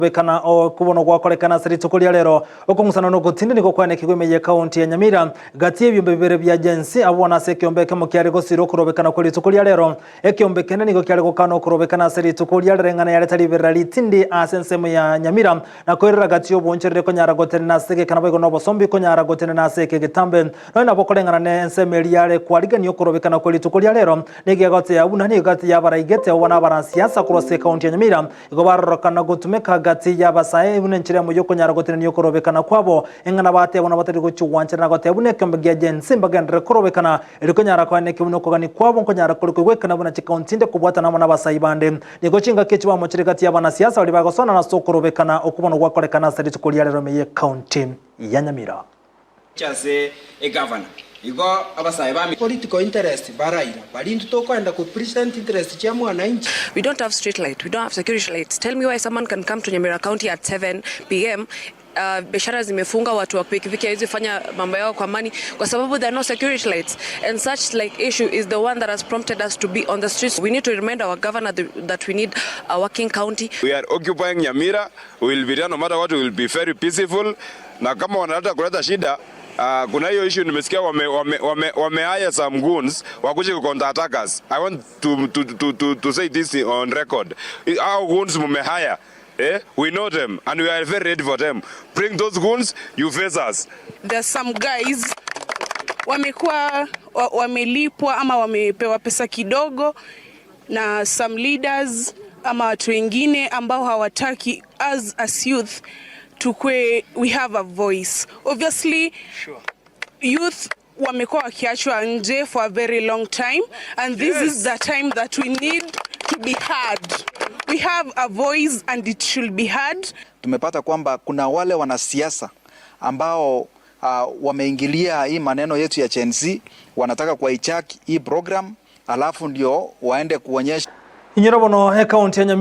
Bekana o kubono gwakorekana ase rituko ria rero. Okong'usana nogotindi nigo kwanekigwe ime ye county ya Nyamira gati y'ebiombe bibere bia Gen Z, abwo bono ase ekeombe ekemo kiare gosira okorobekana kwe rituko ria rero. Ekeombe kende nigo kiare gokana okorobekana ase rituko ria rero eng'ana yareta riberera ritindi ase ensemo ya Nyamira na koirera gati y'oboonchoreri konyara gotenena ase egeka naboigo nobosombi konyara gotenena ase eke getambe. Nonya nabo koreng'ana ne ensemo eria yare kwarigania okorobekana kwe rituko ria rero nigo egoteya buna nigo gati y'abaraigete abwo nabaransiasa korwa ase ekaunti ya Nyamira. Igo barorokana gotumeka gati y'abasae buna enchera emo y'okonyara gotenenia okorobekana kwabo, eng'ana bateba buna batari gochia gwanchera na goteba buna ekeombe gia Gen Z mbagenderere korobekana, erio konyara koenekia buna okogania kwabo nkonyara kore koigwekana buna chikaunti inde kobwatana amo n'abasae bande. Nigo chingaki echi bamochire gati y'abanasiasa baria bagosonana ase okorobekana okwo bono gwakorekana ase rituko ria rero ime y'ekaunti ya Nyamira. Ase egavana. Igo abasae ba. Political interest baraira bari intwe tokoenda ko present interest chia mwananchi. We don't have street light, we don't have security lights. Tell me why someone can come to Nyamira County at 7 p.m., biashara zimefunga, watu wa pikipiki hawezi fanya mambo yao kwa amani kwa sababu there are no security lights. And such like issue is the one that has prompted us to be on the streets. We need to remind our governor that we need a working county. We are occupying Nyamira. We will be there no matter what, we will be very peaceful. Na kama wanataka kuleta shida, kuna hiyo issue nimesikia wame hire some goons wakuje ku counter attack us. I want to say this on record. Our goons mume hire. Eh? We know them and we are very ready for them. Bring those goons, you face us. There's some guys wamekuwa wamelipwa ama wamepewa pesa kidogo na some leaders ama watu wengine ambao hawataki as youth tukwe we have a voice. Obviously, youth wamekuwa wakiachwa nje for a very long time, and this is the time that we need to be heard. We have a voice and it should be heard. Tumepata kwamba kuna wale wanasiasa ambao wameingilia hii maneno yetu ya Gen Z, wanataka kuhijack hii program alafu ndio waende kuonyesha Inyora bono ekaunti ya Nyamira.